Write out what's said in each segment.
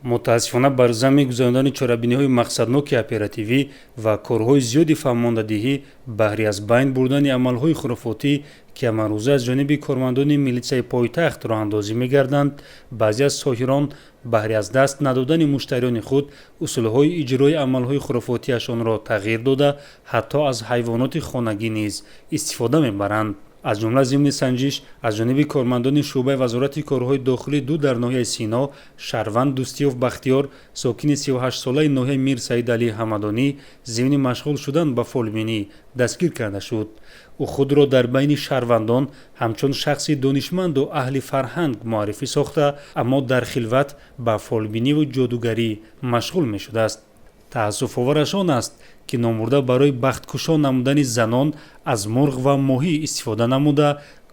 Мутаассифона, бар замми гузарондани чорабиниҳои мақсадноки оперативӣ ва корҳои зиёди фаҳмондадиҳӣ баҳри аз байн бурдани амалҳои хурофотӣ, ки ҳамарӯза аз ҷониби кормандони милитсияи пойтахт роҳандозӣ мегарданд, баъзе аз соҳирон баҳри аз даст надодани муштариёни худ усулҳои иҷрои амалҳои хурофотиашонро тағйир дода, ҳатто аз ҳайвоноти хонагӣ низ истифода мебаранд. Аз ҷумла, зимни санҷиш аз ҷониби кормандони шӯъбаи Вазорати корҳои дохилӣ ду дар ноҳияи Сино, шаҳрванд Дӯстиёв Бахтиёр, сокини 38-солаи ноҳияи Мир Саид Алӣ Ҳамадонӣ, зимни машғул шудан ба фолбинӣ дастгир карда шуд. Ӯ худро дар байни шаҳрвандон ҳамчун шахси донишманду аҳли фарҳанг муаррифӣ сохта, аммо дар хилват ба фолбиниву ҷодугарӣ машғул мешудааст. Таассуфовараш он аст, ки номбурда барои бахткушо намудани занон аз мурғ ва моҳӣ истифода намуда,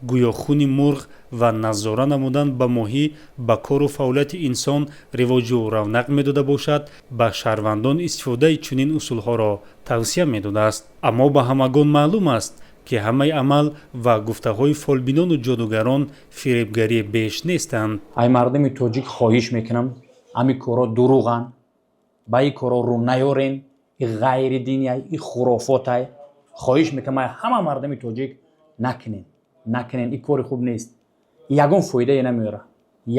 гӯё хуни мурғ ва назора намудан ба моҳӣ ба кору фаъолияти инсон ривоҷу равнақ медода бошад, ба шаҳрвандон истифодаи чунин усулҳоро тавсия медодааст. Аммо ба ҳамагон маълум аст, ки ҳамаи амал ва гуфтаҳои фолбинону ҷодугарон фиребгарӣ беш нестанд. Ай мардуми тоҷик хоҳиш мекунам, ҳамин корҳо дурӯғанд, ба ин корҳо рӯ наёрен, и ғайридиния, и хурофотай. Хоҳиш мекунам ай ҳама мардуми тоҷик, накунен, накунен, ин кори хуб нест, ягон фоидае намеёрад,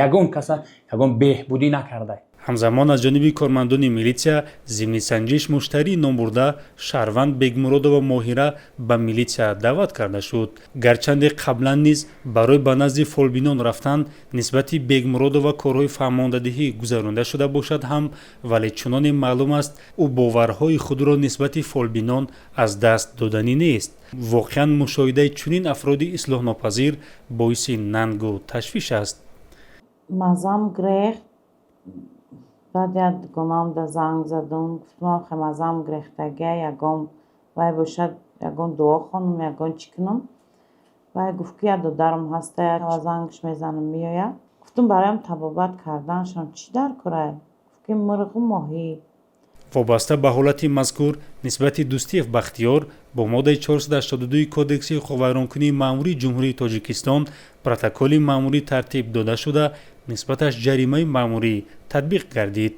ягон каса ягон беҳбудӣ накарда. Ҳамзамон, аз ҷониби кормандони милитсия зимни санҷиш муштарии номбурда, шаҳрванд Бегмуродова Моҳира, ба милитсия даъват карда шуд. Гарчанде қаблан низ барои ба назди фолбинон рафтан нисбати Бегмуродова корҳои фаҳмондадиҳӣ гузаронида шуда бошад ҳам, вале, чуноне маълум аст, ӯ боварҳои худро нисбати фолбинон аз даст доданӣ нест. Воқеан, мушоҳидаи чунин афроди ислоҳнопазир боиси нангу ташвиш аст. Мазам грехт. Баъд як дугонамда занг задум, гуфтум: "Хе, мазам грехтагия, ягон вай бошад, ягон дуо хонум, ягон чӣ кунам?" Вай гуфт, ки як додарам ҳаста, зангш мезанам, меояд. Гуфтум: "Бароям табобат карданашон чӣ дар корай?" Гуфт, ки мурғу моҳӣ. Вобаста ба ҳолати мазкур нисбати Дӯстиев Бахтиёр бо моддаи 482 Кодекси ҳуқуқвайронкунии маъмурии Ҷумҳурии Тоҷикистон протоколи маъмурӣ тартиб дода шуда, нисбаташ ҷаримаи маъмурӣ татбиқ гардид.